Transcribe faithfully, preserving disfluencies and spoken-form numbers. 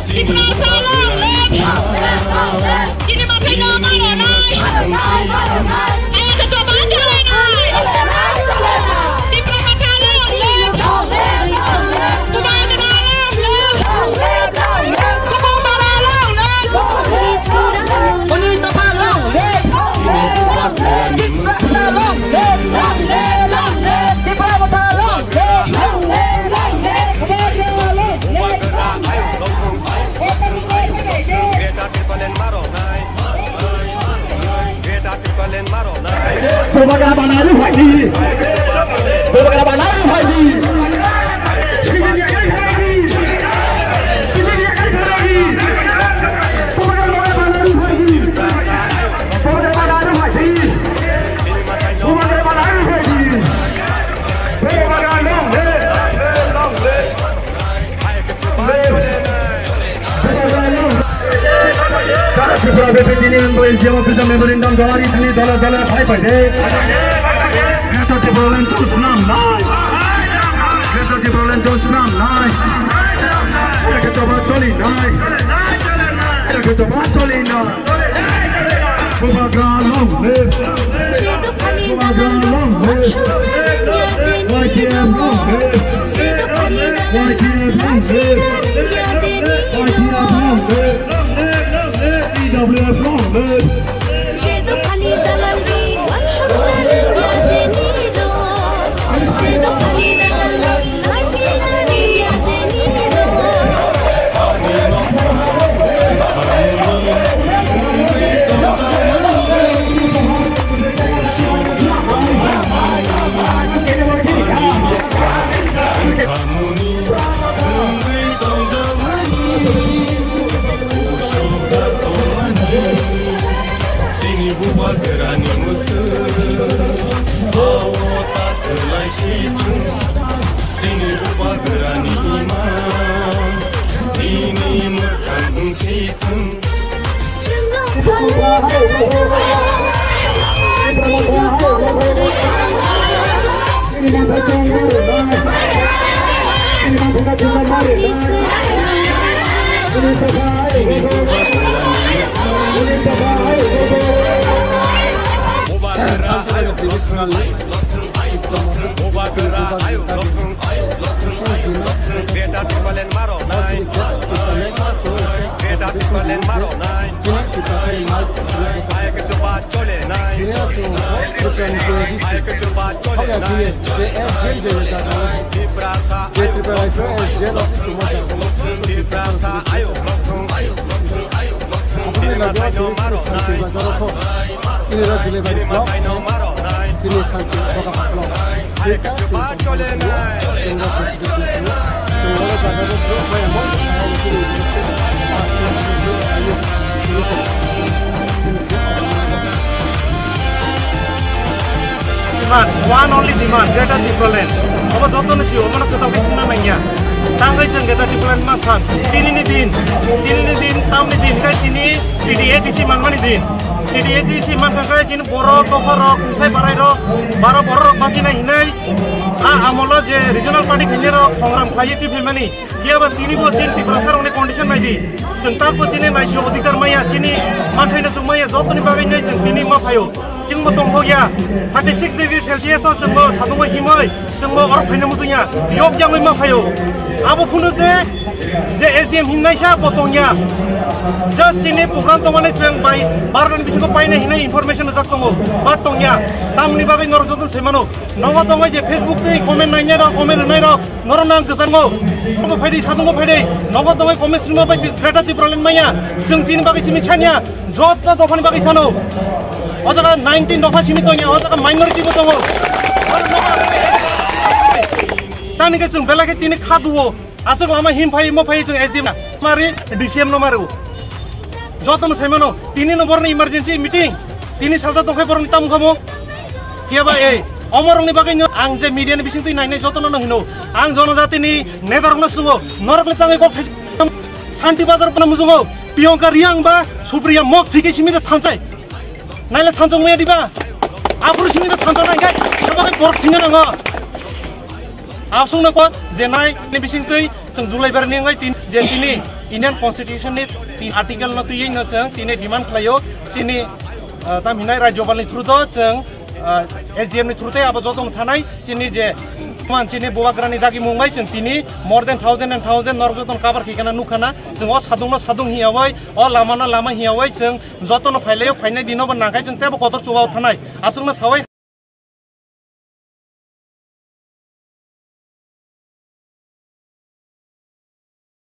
Tiprasa long live! Chini mathai no maro nai! Ayang khe toma chole nai! Tipra Motha long live! Tuma Tuma long live! Kuku Baba long live! Oni Topha long live! Tipra Motha long live! Long live! Long live! Tipra Motha long live! Long live! Long live! Tipra Motha long live! Greater Tipraland maro nai. Greater Tipraland maro nai. Bubagra banaru haidi. Bubagra banaru haidi. Bubagra banaru haidi. Bubagra banaru haidi. Bubagra banaru haidi. Bubagra long live. Sara Tripura B P T ni wngwi S D M office o memorandum joma ri thani dole dole phai phai de. Greater Tipraland chwng swnam nai. Greater Tipraland chwng swnam nai. Eke choba choli nai. Eke choba choli nai. Bubagra long live! Bubagra long live! Y T F long live! Y T F long live! Y T F long live! T W F long live! Chini bubagrani mwtwk, awo ta kwlai si thung. Chini bubagrani imang, nini mwkhang wng si thung. Greater Tipraland maro nai. Greater Tipraland maro nai. Ayang khe chuba chole nai. Ayang khe chuba chole nai. Tiprasa ayuk lokthung. Tiprasa ayuk lokthung. Chini mathai no maro nai. Chini mathai no maro nai. Ayang khe chuba chole nai. Demand, one only demand, Greater Tipraland. Obo jotono sio, omono kwtal khe sina nangya. Tangwi chwng Greater Tipraland ma san. Tinini din, tinini din, tamni din, kai tini T D A D C manmani din. T D A D C mankha kai chini borok, dophar rok, kungthai barai rok, baro borok rok bachina hinai. A amolo je regional party khainai rok songram khlaiwi twi phaimani. Phiya ba tini bo chini Tiprasa rokni condition nai di. Chwng tak bo chini naisio odhikar maya, chini manthaino chwng maya, jotoni bagwi nai chwng tini ma phaio. Chwng bo tongthok ya. Thirty six degree Celsius o chwng bo satung bo himoi, chwng bo orok phaina muchung ya. Yok yangwi ma phaio. Abo phunu se je S D M hinnaisa bo tong ya. Just chini program tongmani chwng bai baroni bisingo paina hinai information rijak tongo. Ba tong ya. Tamni bagwi norok joto se mano. Nogo tongwi je Facebook tei comment nainai rok, comment rwnai rok. Norok nang kwchangmo. Nogo phaidi, satungo phaidi. Nogo tongwi comment swngo bai Greater Tipraland maya. Chwng chini bagwi simi chania. Joto dophani bagwi sano. O jaga nineteen dopha simi tongya. O jaga minority bo tongo. Tani khe chwng belai khe tini kha duo. Aswk lama him phai mo phai chwng S D M na. Mari D C M no maru. Joto no saimano. Tini no borni emergency meeting. Tini salta tongkhai borni tam khamo. Kiyaba ei, omorokni bagwi no ang je media ni bising twi nainai jotono no hino. Ang jonojatini netarokno sungo, norokni tangwi kok thai Santi Bazar bana musungo, Piyongka Riang ba Supriya Mok thike simi de thanchai. Naile thanchong maya diba? Aphuru simi de thanchong nai gai, sabagwi borok thina nango. Absung no ko je nai ni bising twi chwng July bar ni ngai tin je tini Indian Constitution ni tin article no twiwi no chwng tini demand khlaio, chini, ah, tam hinai Rajyapal ni through do chwng, ah, S D M ni through tei abo joto no thanai chini je man chini bubagra ni dagi mung bai chwng tini more than thousand and thousand norok joto no cover khikhana nukhana chwng o sadung no sadung hiyawi o lama no lama hiyawi chwng joto no phailaio phainai dino bo nakai chwng tebo kotor chuba o thanai aswk no sawi